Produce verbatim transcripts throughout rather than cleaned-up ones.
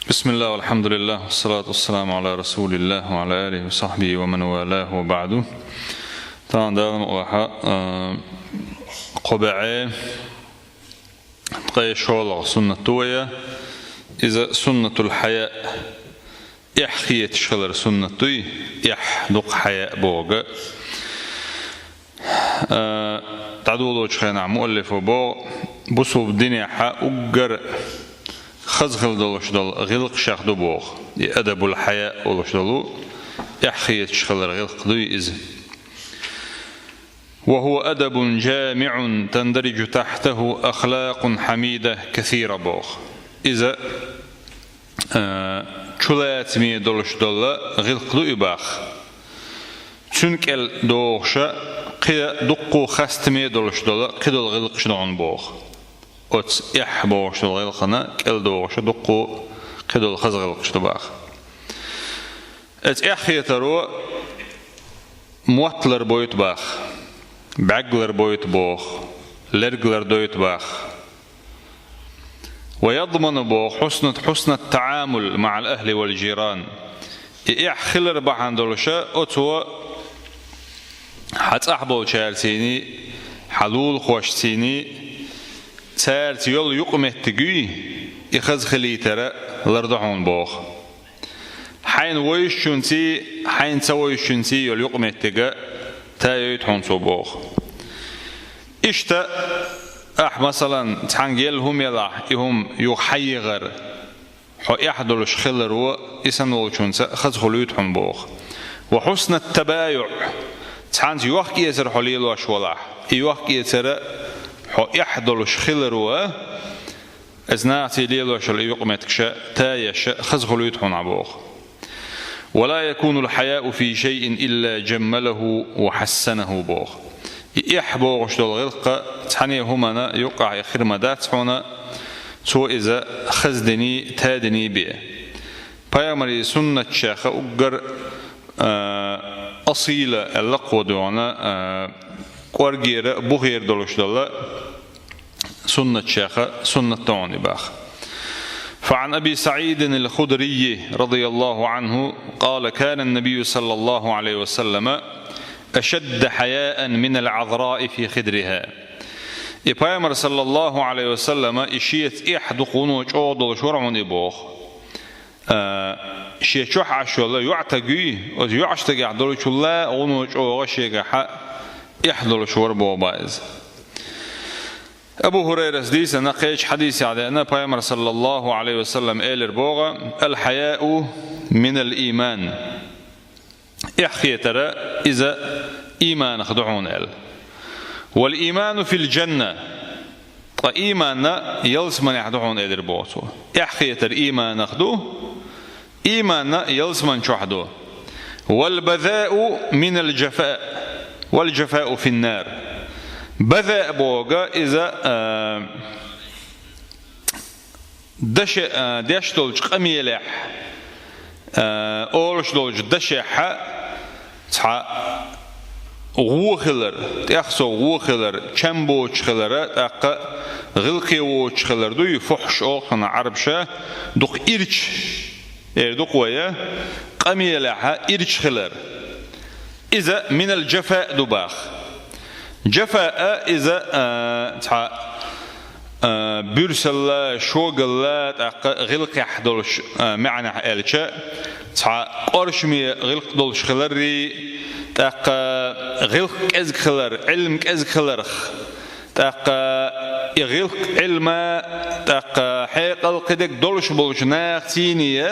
بسم الله والحمد لله والصلاة والسلام على رسول الله وعلى آله وصحبه ومن والاه وبعد. Тахана Дала мукъалахь, а, кхо бӀаь ткъе шоллагӀа суннат ду вай. Иза суннатул хьаяъ. Эхь хеташ хилар суннат дуй, эхь дукха хьаяъ бохург. А, дӀадолалучу хенахь муаллифо боху, бусалба динехь уггар хаза хила долуш долу гӀиллакхех ду боху. И адабул хьаяъ олуш долу, эхь хеташ хилар гӀиллакх дуй иза. وهو أدب جامع تندرج تحته أخلاق حميدة كثيرة боху. Иза, а, чулацаме долуш долу гӀиллакх ду и боху. Цуьнан кӀел догӀуш кхин дуккха хастаме долуш долу кхидолу гӀиллакхаш ду хьуна боху. Оцу эхь бохуш долу гӀиллакхана кӀел догӀуш дуккха кхидолу хаза гӀиллакхаш ду боху. Оцу эхь хетаро мотт ларбойту боху, бӀаьрг ларбойту боху, лерг лардойту боху. ويضمن боху حسن، حسن التعامل مع الأهل والجيران. И эхь хилар бахьана долуш, оцо хьан цӀахь болчаьрций, хьан лулахошций, цаьрца йолу юкъаметтиг юй, и хаза хилийтар ларду хьуна боху. Хьайна вевзачуьнций, хьайна ца вевзачуьнций йолу юкъаметтиг тайойту хьуна цо боху. Иштта, ахь, масалан, цхьаьнга елла хӀума елахь, и хӀума юха хьайегӀар, хьо эхь долуш хиларо, и санна волчуьнца хаза хуьлуьйту хьуна боху. وحسن التبايع, цхьаьнца йохк-эцар хьо лелош валахь, и йохк-эцар хьо эхь долуш хиларо, оцу нахаций лелош йолу и юкъаметтигаш тайош хаза хуьлуьйту хьуна боху. ولا يكون الحياء في شيء إلا جمله وحسنه боху. И эхь бохуш долу гӀиллакх цхьана хӀуманна юккъехь хир ма дац хьуна, цо иза хаза диний, тадиний бен. Пайхамаран суннатех уггар, а, асила аьлла кхо дуьхьал, а, кӀоргера, бухера долуш долу суннатех суннат ду хьуна и боху. فعن أبي سعيد الخدري رضي الله عنه قال: كان النبي صلى الله عليه وسلم أشد حياء من العذراء في خدرها. И Пайхамар, саллаллаху Ӏалайхи ва саллама, и шеца эхь дукха вуно чӀогӀа долуш вара хьуна и боху. А, шен чохь Ӏаш йолу йоӀ стаг юй, оцу йоӀ стагехь долчул а вуно чӀогӀа шегахь эхь долуш вара боху иза. Абу ХӀурайрас дийцина кхечу хьадисехь деана, Пайхамар, саллаллаху Ӏалайхи ва саллам, элира боху: «Ал-хьаяу минал ийман». Эхь хетар иза ийманах ду хьуна аьлла. «Вал ийману фил джанна». Ткъа ийман ялсаманехь ду хьуна элира боху цо. Эхь хетар ийманах ду, ийман ялсаман чохь ду. «Вал базау минал джафа, вал джафау фин нар». База боху иза, а, даша, а, деш долчу къамелехь, а, олуш долчу дашехь цхьа гӀо хилар, тӀех сов гӀо хилар, чам боцуш хилар, тӀаккха гӀиллакхе воцуш хилар дуй, фухьш олу хьуна Ӏарбаша, дукха ирча, эр ду-кх вай, къамелехь ирча хилар. Иза минал джафа ду боху. Джафа а иза, а, цхьа, а, буьрсалла, шогалла, тӀаккха гӀиллакхехь долуш, а, маьӀнехь аьлча, цхьа къоршаме гӀиллакх долуш хиларрий, тӀаккха гӀиллакх кӀезиг хилар, Ӏилма кӀезиг хиларх, тӀаккха и гӀиллакх, Ӏилма, тӀаккха хьекъал кхидерг долуш болчу нахаций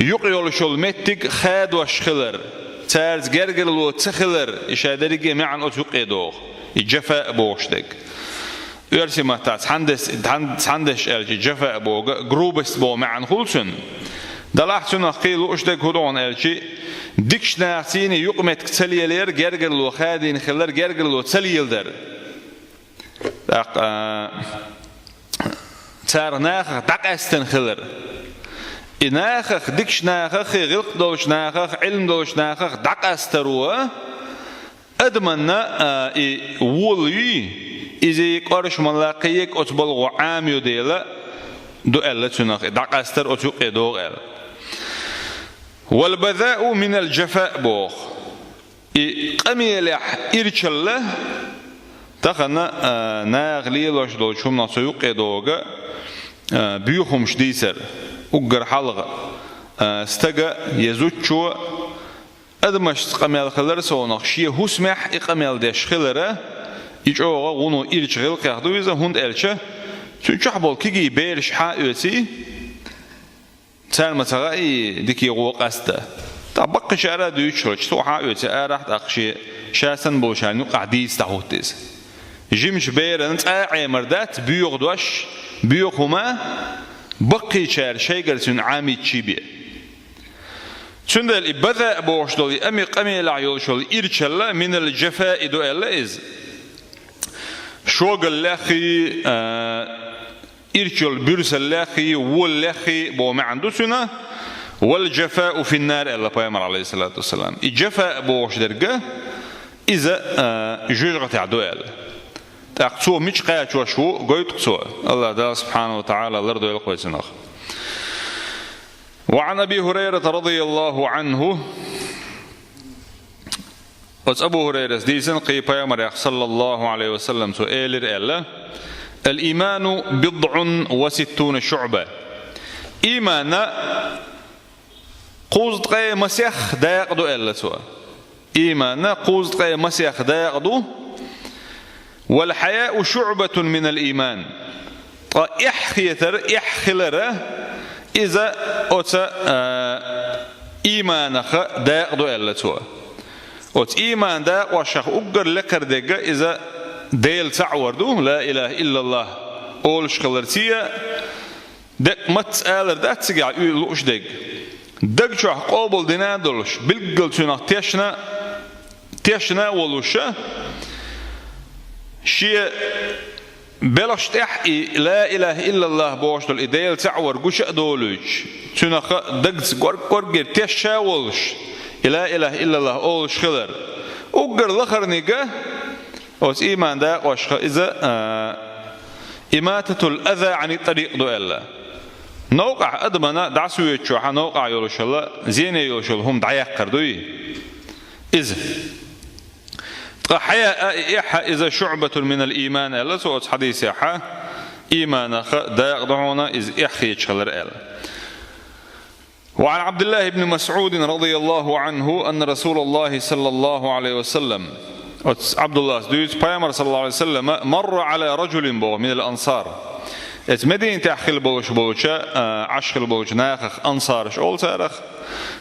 юкъа йолуш йолу меттиг хадош хилар, цаьрца гергарло ца хилар, и ша дерриге маьӀна оцу юкъе догӀу, и джафа бохуш дерг. Оьрсийн маттахь цхьана деш, цхьана, цхьана деш аьлча, джафа боху, грубость боху маьӀна хуьлу цуьнан. Делахь цунах кхин лууш дерг хӀун ду хьуна аьлча, дикачу нахаций юкъаметтиг ца лелаяр, гергарло хадийна хилар, гергарло ца леладар. ТӀаккха, а, цара нахах дӀакъаьстина хилар. И нахах, дикачу нахах, и гӀиллакх долчу нахах, Ӏилма долчу нахах дӀакъастаро адаманна, а, и вола юй, иза и къоршамалла кхиерг оцу балхо Ӏамайо дела, ду аьлла цунах, и дӀакъастар оцу юкъе догӀу аьлла. «Вал базау минал джафа», боху. И къамелехь ирчалла, тахана, а, наха лелош долчу хӀуманах цу юкъе догӀу, а, боьхамаш дийцар, уггар хьалха, а, стага я зудчо, адамашца къамел хилар совнах, шен хӀусамехь и къамел деш хилара, и чӀогӀа вуно ирча гӀиллакхех ду иза, хӀунда аьлча цу чохь болу кегий бераш хьан а оьций, царна ма ца хаьий дикий гӀо къаста. ТӀаккха баккхийчара а дуьйцуш хилча, цо хьан а оьций арахь, тӀаккха шен ша санна болчарна юкъахь дийца дӀахӀутту иза. Жимачу берана цкъа а Ӏемар дац, боьха дош, боьха хӀума, баккхийчара шайгара цуьнан Ӏамийча бен. Цундела и база а бохуш долу и ами къамелехь йолуш йолу ирчалла минал джафаи ду аьлла иза. Шогаллеххий, а, ирчалла буьрсаллеххий, волалеххий боху маьӀна ду цуьнан, «Вал джафау финнар», аьлла пайхамар, алейхиссалату вассалам. И джафа бохуш дерг, иза, а, жоьжахатехь ду аьлла. ТӀаккха цо мича кхачош ву, гойту цо. Аллах Дала субхьанаху ва таӀала лардойла кхойцунах. Ва Ӏан Аби Хурайрата радияллаху Ӏанху. Оцу Абу Хурайрас дийцина кхин пайхамарех, саллаллаху Ӏалайхи ва саллам, цо элира аьлла: «Ал-ийману бидӀун ва ситтуна шуӀба». Иймана кхузткъе масех дакъа ду аьлла цо. Иймана кхузткъе масех дакъа ду. «Вал хьаяу шуӀбатун минал ийман». Ткъа эхь хетар, эхь хилара, иза оца, а, ийманаха дакъа ду аьлла цо. Оцу ийман дакъошах уггар лекхара дерг иза Дела цхьаъ вар ду, ла илаха иллаллах олуш хиларций, деккъа мацца алар дац цигахь уьйла лууш дерг. Даг чохь къобалдина а долуш, билггал цуьнах тешна, тешна а волуша, шен белхаш тӀехь и ла илаха иллаллах бохуш долу и Дела цхьаъ вар гуча а долуьйтуш, цуьнаха дагца горг-горггера тешша а волуш, и ла илаха иллаллах олуш хилар. Уггар лахарниг а, оцу ийман дакъошха иза, а, «имататул аза Ӏани тӀарикъ» ду аьлла. Новкъахь адамана дӀасавоьдучохьа новкъахь йолушалла, зене йолушалла хӀума дӀаяккхар дуй иза. Ткъа хьаяа и эхьа иза «шуӀбатун минал ийман» аьлла цо оцу хьадисехьа, ийманаха дакъа ду хьуна иза эхь хеташ хилар аьлла. Ва Ӏан Ӏабдиллахи ибн МасӀудин радияллаху Ӏанху анна Расулаллахи саллаллаху Ӏалайхи ва саллам, оцу Ӏабдуллас дуьйцу, пайхамар саллаллаху Ӏалайхи ва саллама, «марра Ӏала раджулин» боху, «минал ансар». Эца Мединатехь хила болуш болча, а, Ӏаш хила болча нахах, ансараш олу царах,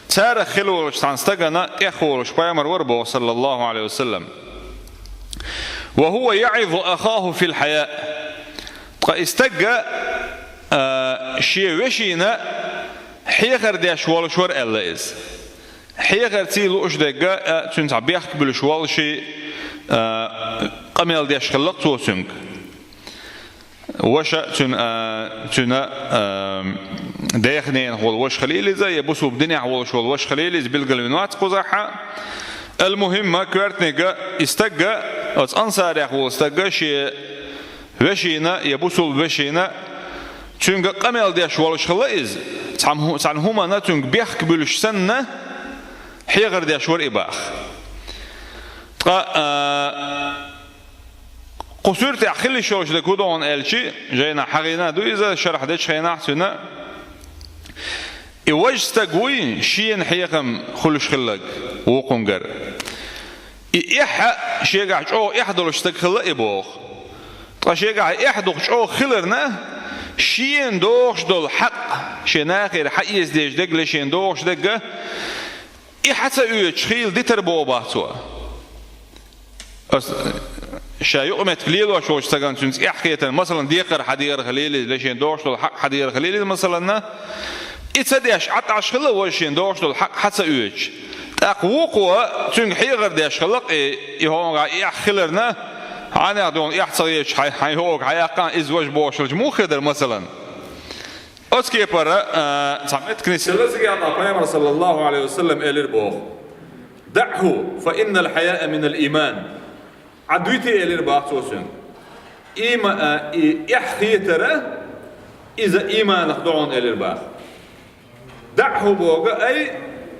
царах хила волчу цхьана стагана тӀехволуш пайхамар вара боху, саллаллаху Ӏалайхи ва саллам. «Ва хува яӀизу ахаху фил хьаяъ». Ткъа и стагга, а, шен вешина хьехар деш волуш вара аьлла иза. Хьехарций лууш дерг а, цуьнан цхьа бехк буьлуш воллуший, а, къамел деш хилла-кх цо цуьнга. Ваша цуьнан, а, цуьнан, а, деха-ненах волу ваша хилийла иза, я бусулба динехь волуш волу ваша хилийла иза, билгал вина вац кхузахьа. Ал-мухӀимма, коьртаниг а, и стагга, оцу ансарех волу стагга шен вешина я бусулба вешина, цуьнга къамел деш волуш хилла иза, цхьана хӀу-, цхьана хӀуманна цуьнга бехк буьлуш санна, хьехар деш вара и боху. Ткъа, а, кху суьртехь хила йиш йолуш дерг хӀун ду аьлча, жайнахь хьахийна а ду иза, шархь дечу хенахь цуьнан. И важа стаг вуй, шена хьехам хуьлуш хилларг вукхунгара. И эхь а шегахь чӀогӀа эхь долуш стаг хилла и боху. Ткъа шегахь эхь дукха чӀогӀа хиларна, шена догӀуш долу хьакъ, шен нахера хьаэца дезаш дерг, ле шена догӀуш дерг а, и хьа ца оьцуш хийла дитар боху боху цо. Ас, ша юкъаметтиг лелош волчу стагана цуьнца эхь хетарна, масалан, декхар хьан дехар хилийла иза, ле шена догӀуш долу хьакъ хьан дехар хилийла иза, масаланна, и ца деш, Ӏад Ӏаш хилла важа шена догӀуш долу хьакъ хьа ца оьцуш. ТӀаккха вукхо цуьнга хьехар деш хилла-кх, и, и хьунгахь и эхь хиларна, хьанех дуьхьал эхь ца хеташ, хьайн, хьайн хӀокху хьаяккхахь, иза важа бохуш хилча, муха хир дара, масалан? Оцу кепара, а, цхьа меттиг нисъелла цигахь, ткъа пайхамар, саллаллаху Ӏалайхи ва саллам, элира боху: «ДаӀху, фа иннал хьаяа минал ийман». Ӏа дуьйти, элира боху цо цуьнга. Има-, а, и эхь хетара, Иза ийманах ду хьуна, элира боху. «Дعه», боху, ай,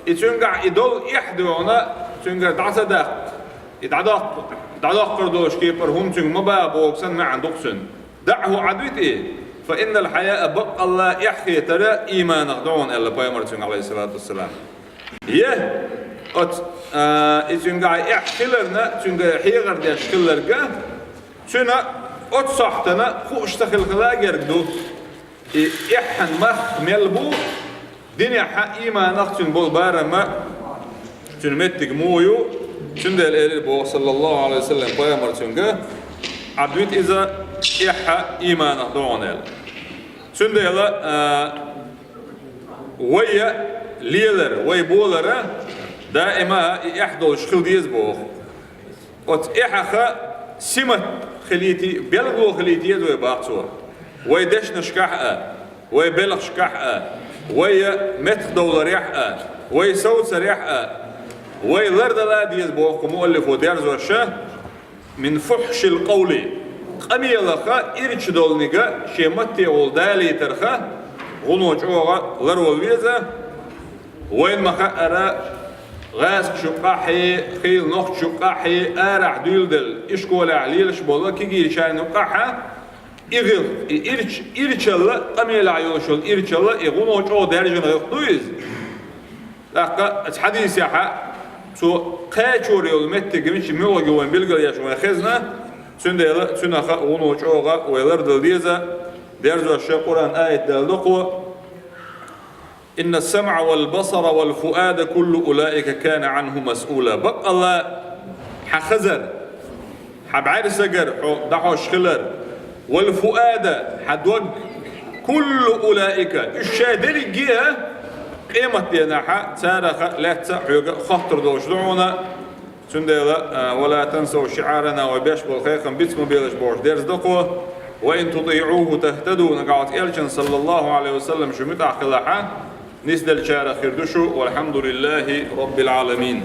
и цуьнгахь и долу эхь ду хьуна, цуьнгара дӀа ца даккха, и дӀадоккху, дӀадоккхур долуш кепара хӀума цуьнга ма баха боху санна маьӀна ду-кх цуьнан. «دعه», Ӏадвита и, «فإن الحياء», баккъалла эхь хетар ийманах ду хьуна, аьлла пайхамара цуьнга, Ӏалайхиссалату вассалам. Я, оцу, а, и цуьнгахь эхь хиларна, цуьнгара хьехар деш хилларг, цуьнан оцу сохьтана хууш ца хила хила герга ду. И эхьан мах мел бу, динехь а, ийманах а цуьнан болу барам а, цуьнан меттиг муха ю, цундела элира боху, саллаллаху Ӏалайхи ва саллам, пайхамара цуьнга, «Ӏадвита иза, эхь а ийманах ду хьуна», аьлла. Цундела, а, вай а лелар, вай болар а даима и эхь долуш хила деза боху. Оцу эхьаха симат хилийта, белгало хилийта еза вай, боху цо. Вай дешнашкахь а, вай белхашкахь а, вай меттахдовларехь а, вай совцарехь а, вай лардала а деза боху муаллифо дерзош, «من فحش القول», къамелах ирча долниг шен матте волу далийтарх гӀуно чӀогӀа ларвала веза. Вайна ма-хаъара, гӀазкхаша юккъахь а, хийла нохчаша юккъахь а, арахь дуьйладелла, ишколехь лелаш болу кегийчарна юккъахь а, и гӀиллакх, и ирч-, ирчалла, къамелехь йолуш йолу ирчалла, и гӀуно чӀогӀа даьржина гӀиллакх ду иза. ТӀаккха оцу хьадисехь цо кхачор йолу меттиг мича муьлхарг ю вайн билгалъеш вайн хезна, цундела цуьнах гӀуно чӀогӀа вай лардала деза, дерзош Къуръан аят дала доккхо: «إن السمع والبصر والفؤاد كل أولئك كان عنه مسؤولا». Баккъалла, хьан хазар, хьан бӀаьрсагара хьо дӀахьош хилар, «والفؤاد», хьан дог, «كل أولئك», уьш ша дерриге а къематденахь царах лаьцна хьоьга хоттур долуш ду хьуна. Цундела, а, «ولا تنسوا شعارنا», вай беш болу кхайкхам биц ма белаш бохуш дерзадо кхо. «وإن تطيعوه تهتدوا», нагахь оцу элчан, саллаллаху Ӏалайхи ва саллам, шу муьтӀахь хилахь, нисделлачарах хир ду шу. «والحمد لله رب العالمين».